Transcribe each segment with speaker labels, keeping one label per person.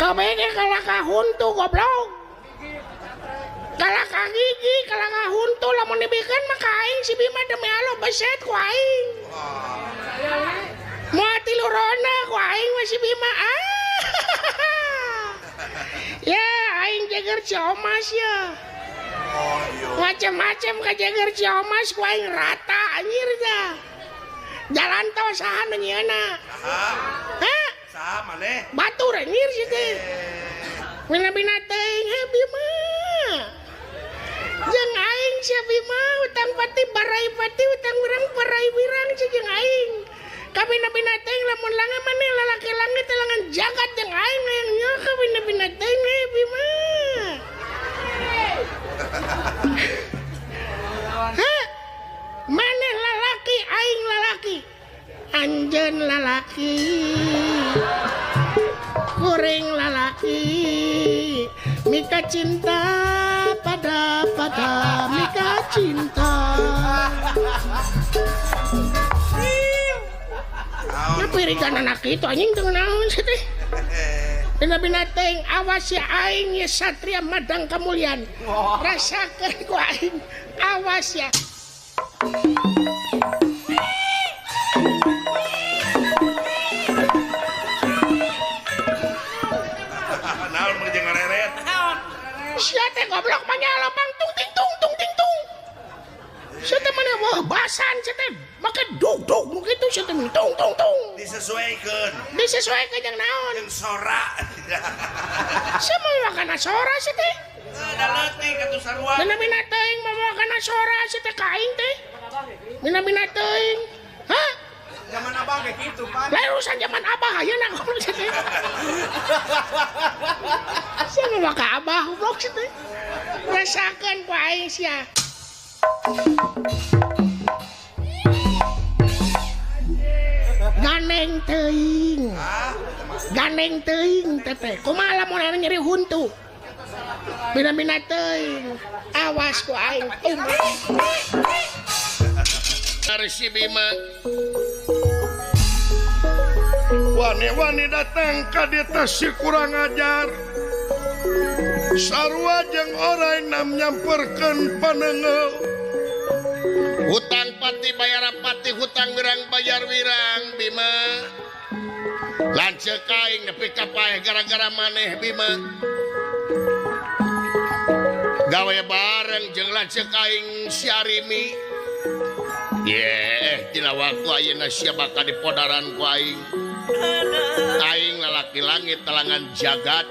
Speaker 1: Coba ge kalah ka huntu goblok. Kalah ka gigi, kalah ka huntu lamun dibikeun mah ka aing si Bima demi Allah beset ku aing. Moal tilu ronda ku aing mah si Bima. Ah. Ya aing jeger Ciomas ya. Macem-macem ka jeger Ciomas ku aing rata anjir dah. Jalan tol saha nu nyieunna? Hah?
Speaker 2: Saha maneh?
Speaker 1: Batur anjir si teh. Bina-bina teuing he Bima. Jeung aing si Bima utang pati barai pati utang wirang barai wirang si jeung aing. Kabina-bina teuing lamun langit maneh lalaki langit telangan jagat jeung aing hayang nyaho kabina-bina teuing he Bima. Hah? Maneh lalaki aing lalaki. Anjeun lalaki. Kuring lalaki. Mika cinta pada mika cinta. Nah, pirigan anak itu anjing teu naon sih teh. Bina-bina teuing awas ya aing ya satria madang kamulian. Rasakeun ku aing awas ya.
Speaker 2: Naon mun jeung ngareret?
Speaker 1: Sia teh goblok mah nyalopang tung ting tung tung ting tung. Sia teh maneh wah basan sia teh make dug dug nu kitu sia teh tung tung tung.
Speaker 2: Disesuaikeun.
Speaker 1: Disesuaikeun jeung naon?
Speaker 2: Jeung sora.
Speaker 1: Sia mah kana sora sia teh.
Speaker 2: Da leutik atuh sarua.
Speaker 1: Bina-bina teuing mah kana sora sia teh ka aing teh. Bina-bina teuing. Hah?
Speaker 3: Zaman abah kayak gitu, Pak.
Speaker 1: Lain urusan zaman abah ayeuna goblok sia teh. Sia mah ka abah goblok sia teh. Rasakeun ku aing sia. Gandeng teuing. Gandeng teuing teteh. Kumaha lamun aya nyeri huntu? Bina-bina teuing. Awas ku aing.
Speaker 4: Arsi Bima.
Speaker 5: Wani-wani datang ka dieu si kurang ajar. Sarua jeung orai nam nyamperkeun panengeul.
Speaker 4: Hutang pati bayar pati, hutang wirang bayar wirang Bima. Lanceuk aing nepi ka paeh gara-gara maneh Bima. Gawe bareng jeung lanceuk aing si Arimi. Ye, tina waktu ayeuna sia bakal dipodaran ku aing. Aing lalaki langit telangan jagat.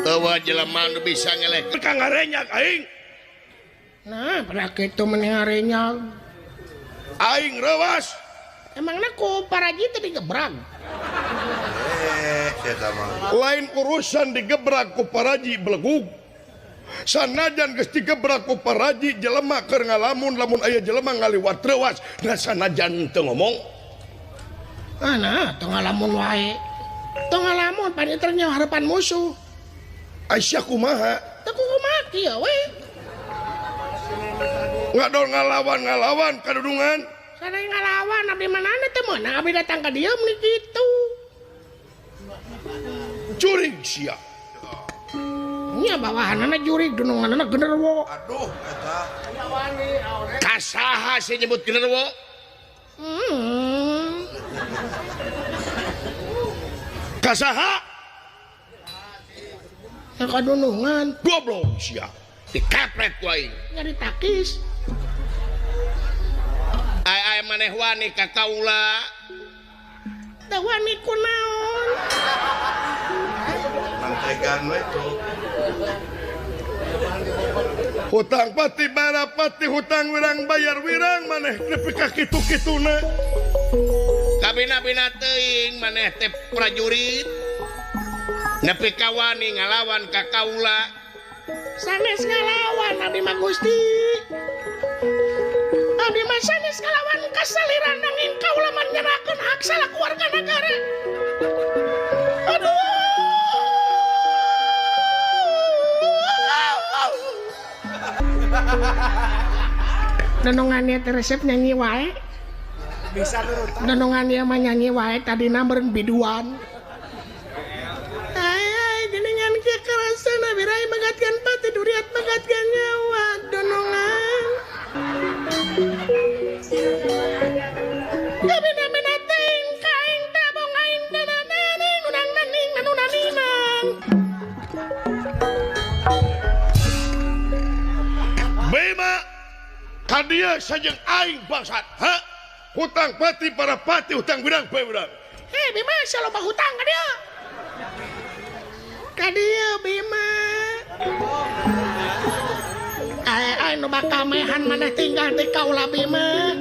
Speaker 4: Eueuh jelema nu bisa ngeleh
Speaker 5: ka ngarenyak aing.
Speaker 1: Nah, pada kitu meni ngarenyak.
Speaker 5: Aing reuas.
Speaker 1: Emangna ku paraji teh digebrag?
Speaker 5: Lain urusan digebrag ku paraji belegug. Sanajan geus digebrak ku paraji jelema keur ngalamun lamun aya jelema ngaliwat reuas nah sanajan teu ngomong.
Speaker 1: Ah nah, teu ngalamun wae. Teu ngalamun pan ieu teh harapan musuh.
Speaker 5: Aisyah kumaha?
Speaker 1: Teu kumaha kieu we.
Speaker 5: Ngadol ngalawan-ngalawan kadudungan.
Speaker 1: Sana ngalawan abdi manana teu meunang abdi datang ka dieu meuni kitu.
Speaker 5: Jurig sia.
Speaker 1: Nya bawahanana jurig dununganana genderuwo.
Speaker 2: Aduh eta.
Speaker 4: Kasaha sih nyebut genderuwo?
Speaker 5: Kasaha?
Speaker 1: Ya kadunungan.
Speaker 5: Goblok sia.
Speaker 4: Dikapret ku aing.
Speaker 1: Nyari takis.
Speaker 4: Ai maneh wani ka kaula.
Speaker 1: Teu wani ku naon?
Speaker 2: Mantegan we tuh.
Speaker 5: Hutang pati barapati hutang wirang bayar wirang maneh nepi ka kitu-kituna.
Speaker 4: Kabina-bina teuing maneh teh prajurit. Nepi ka wani ngalawan ka kaula.
Speaker 1: Sanes ngalawan abdi mah Gusti. Abdi mah sanes ngalawan kasaliran nanging kaula mah nyerahkeun hak salaku warga negara. Aduh. Nenongannya resep nyanyi wae.
Speaker 3: Bisa nurutan.
Speaker 1: Nenongannya mah nyanyi wae tadina meureun biduan. Kabina-bina ting kaing tabong aing nanananing nunang naning nanunaninang.
Speaker 5: Bima kadia sajeng aing bangsat. Ha? Hutang pati para pati hutang wirang bae wirang.
Speaker 1: Hei Bima sia loba hutang ka dieu. Ka dieu Bima. Ai nu bakal mehan maneh tinggal di kaula Bima.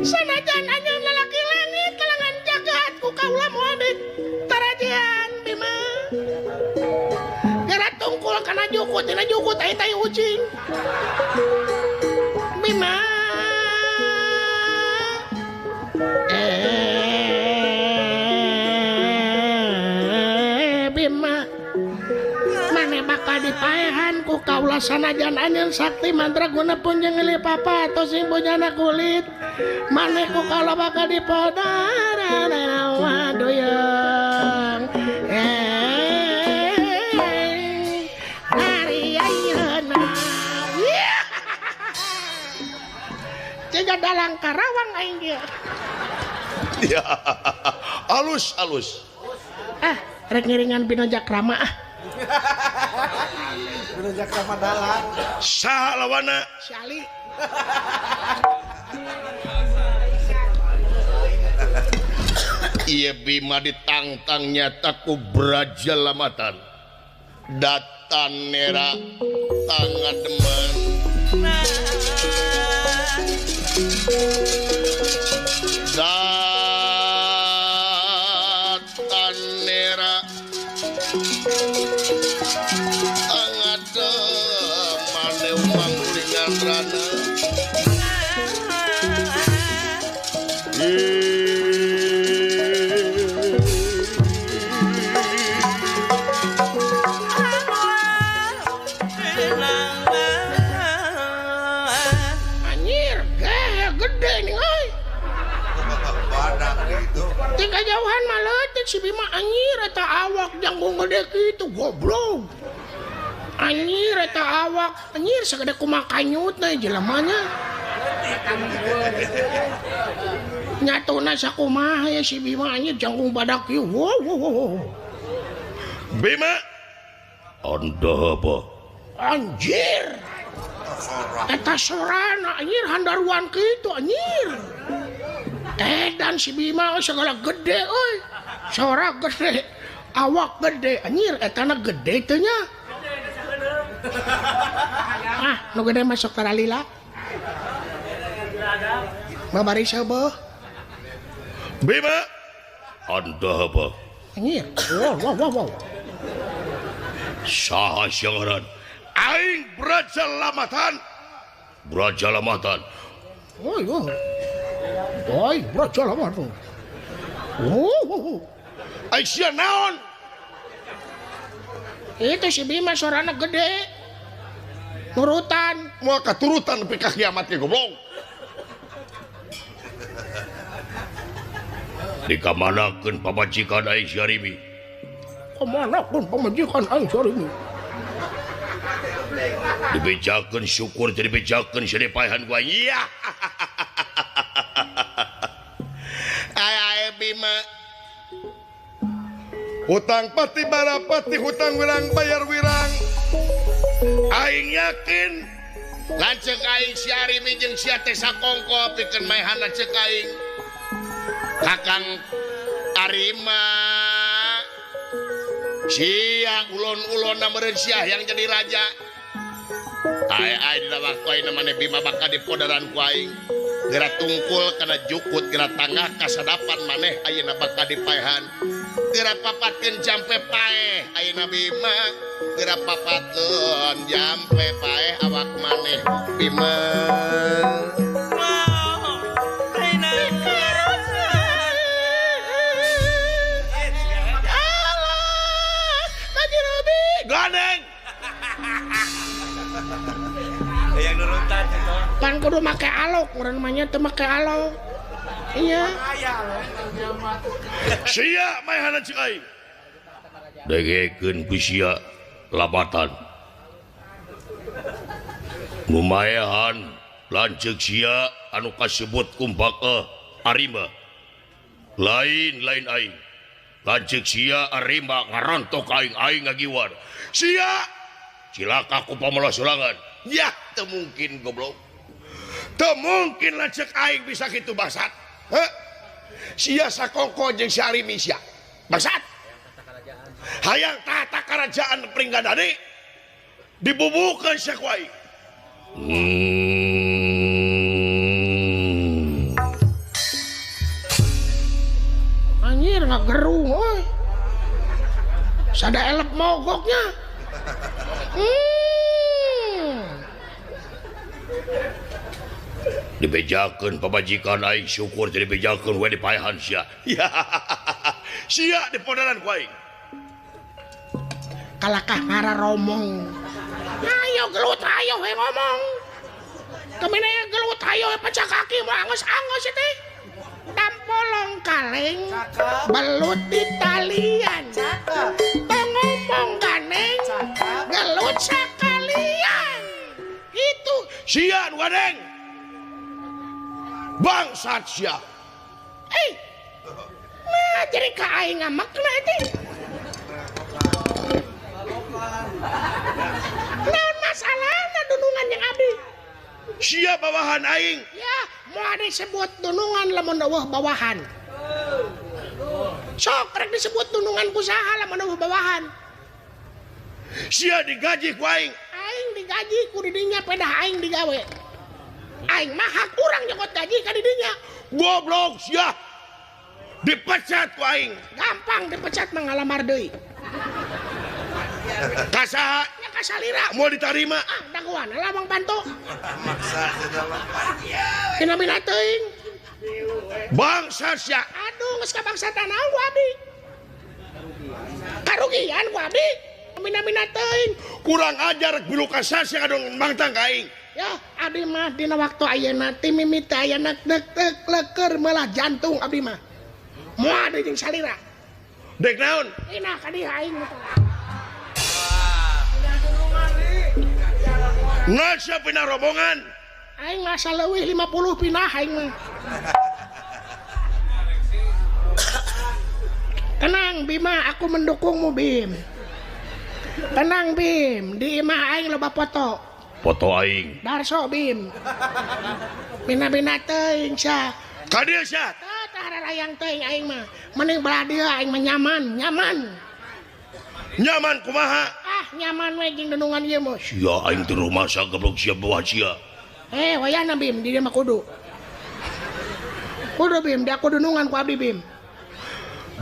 Speaker 1: Sanajan anjeun lalaki langit kalangan jagat ku kaula moal ditarajean Bima. Gara tungkul kana jukut dina jukut ai tai ucing. Bima. Bima. Mane bakal dipaehan ku kaula sanajan anjeun sakti mandraguna punjeng ngelih papa atau sing bojana kulit. Mane ku kaula bakal dipodaran wadoyong. Hari ayeuna. Jiga dalang Karawang aing ge.
Speaker 5: Ya, alus alus.
Speaker 1: Ah, rek ngiringan Bino Jakrama ah.
Speaker 3: Bino Jakrama dalang.
Speaker 5: Saha lawana?
Speaker 1: Si Ali.
Speaker 4: Ieu Bima ditangtang nyata ku Braja Lamatan. Datan nera tangademan. Datan nera tangademan manggulingan rana.
Speaker 1: Anjir, gede nih euy.
Speaker 2: Badak gitu.
Speaker 1: Tinggal jauhan mah leutik si Bima anjir eta awak janggung gede kitu goblok. Anjir eta awak, anjir sagede kumaha kanyutna jelemanya. Nyatuna sakumaha ya si Bima anjir janggung badak ieu. Wow, wow, wow.
Speaker 5: Bima,
Speaker 4: Anda apa?
Speaker 1: Anjir. Eta sorana anjir handaruan kitu anjir. Dan si Bima segala gede euy. Sora gede, awak gede anjir etana gede teh nya. Ah, nu gede masuk taralila. Babari saeubeut.
Speaker 5: Bima,
Speaker 4: Anda apa?
Speaker 1: Anjir. Wow, wow, wow, wow.
Speaker 4: Saha sia ngaran?
Speaker 5: Aing Braja Lamatan.
Speaker 4: Braja Lamatan.
Speaker 1: Oh, iya. Oi, Braja Lamatan. Oh, oh, oh.
Speaker 5: Aing sia naon?
Speaker 1: Itu si Bima sorana gede. Nurutan.
Speaker 5: Moal katurutan nepi ka kiamat ge goblok.
Speaker 4: Dikamanakeun pamajikan aing si Arimi?
Speaker 1: Kamanakeun pamajikan aing si Arimi?
Speaker 4: Dibejakeun syukur teu dibejakeun sia dipaehan ku aing. Iya.
Speaker 5: Ai ai Bima. Hutang pati barapati hutang wirang bayar wirang.
Speaker 4: Aing yakin lanceuk aing si Arimi jeung sia teh sakongko pikeun maehanna ceuk aing. Kakang Arima sia ulon-ulonna meureun sia yang jadi raja. Ai ai dina waktu ayeuna maneh Bima bakal dipodaran ku aing. Geura tungkul kana jukut geura tangah kasadapan maneh ayeuna bakal dipaehan. Geura papatkeun jampe paeh ayeuna Bima. Geura papatkeun jampe paeh awak maneh Bima.
Speaker 5: Gandeng.
Speaker 2: Yang nurutan itu.
Speaker 1: Pan kudu make alok, urang mah nya teu make alok. Iya.
Speaker 5: Sia maehanna cik aing.
Speaker 4: Dengekeun ku sia labatan. Lumayan lanceuk sia anu kasebut kumpaka Arimba. Lain-lain aing. Lanceuk sia Arimba ngarontok aing aing ngagiwar. Sia cilaka ku pamalah sorangan. Ya teu mungkin goblok. Teu mungkin lanceuk aing bisa kitu bangsat. Heh. Sia sakongko jeung si Arimi sia. Bangsat. Hayang tahta kerajaan Pringgadani dibubukeun sia ku aing.
Speaker 1: Anjir ngagerung euy. Sada elep mogoknya.
Speaker 4: Dibejakeun pamajikan aing syukur teu dibejakeun we dipaehan sia. Sia dipodaran ku aing.
Speaker 1: Kalakah ngararomong. Ayo gelut ayo we ngomong. Kemana ya gelut ayo pecah kaki mau angus-angus teh. Tampolong kaleng, belut di talian. Tong ngomong ganeng, gelut sakalian. Itu
Speaker 4: sia nu ganeng. Bangsat sia.
Speaker 1: Nah jadi ka aing ngamakna teh. Naon masalahna dunungan yang abdi?
Speaker 4: Sia bawahan aing.
Speaker 1: Ya, moal disebut dunungan lamun eueuh bawahan. Sok rek disebut dunungan ku saha lamun eueuh bawahan.
Speaker 4: Sia digaji ku aing.
Speaker 1: Aing digaji ku di dinya pedah aing digawe. Aing mah hak urang nyokot gaji ka di dinya.
Speaker 4: Goblok sia. Dipecat ku aing.
Speaker 1: Gampang dipecat mah ngalamar deui.
Speaker 4: Kasaha?
Speaker 1: Ya kasalira.
Speaker 4: Mau diterima?
Speaker 1: Ah, dagoan lah Bang Panto.
Speaker 2: Maksa segala.
Speaker 1: Pina-pina teuing.
Speaker 4: Bangsa sia.
Speaker 1: Aduh, geus ka bangsa naon ku abdi. Karugian ku abdi. Pina-pina teuing.
Speaker 4: Kurang ajar bilu kasasya ngadon mangtang ka aing.
Speaker 1: Ya, abdi mah dina waktu ayeuna ti mimiti ayeuna dek leker malah jantung abdi mah. Moal deui jeung salira.
Speaker 4: Dek naon?
Speaker 1: Inah ka dieu aing mah.
Speaker 4: Nasa pindah rombongan.
Speaker 1: Aing masa leuwih 50 pindah aing mah. Tenang Bima, aku mendukungmu Bim. Tenang Bim, di imah aing loba foto.
Speaker 4: Foto aing.
Speaker 1: Darso Bim. Bina-bina teuing sia.
Speaker 4: Ka dieu sia.
Speaker 1: Tah hararayang teuing aing mah. Mending belah dieu aing mah nyaman, nyaman.
Speaker 4: Nyaman kumaha?
Speaker 1: Ah, nyaman we jeung dunungan ieu mah.
Speaker 4: Sia aing teu rumasa goblok sia bawa sia.
Speaker 1: Wayahna Bim, di dieu mah kudu. Kudu Bim, di aku dunungan ku abdi Bim.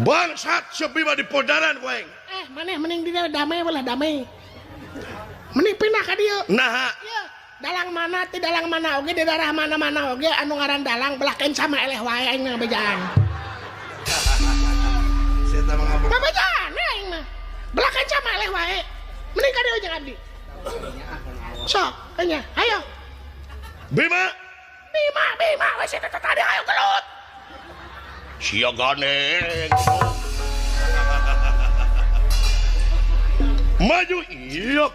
Speaker 4: Bangsat sia Bima di podaran ku aing.
Speaker 1: Maneh mending di dieu damai we lah damai. Mending pindah ka dieu.
Speaker 4: Naha?
Speaker 1: Ieu, dalang mana ti dalang mana oge di daerah mana-mana oge anu ngaran dalang belah kenca mah eleh wae aing mah bejaan. Babejaan aing mah. Belah kenca mah eleh wae. Mending ka dieu jeung abdi. Sok, nya, ayo.
Speaker 4: Bima.
Speaker 1: Bima, Bima, we sia teh tadi ayo gelut.
Speaker 4: Sia ganeng. Maju iya.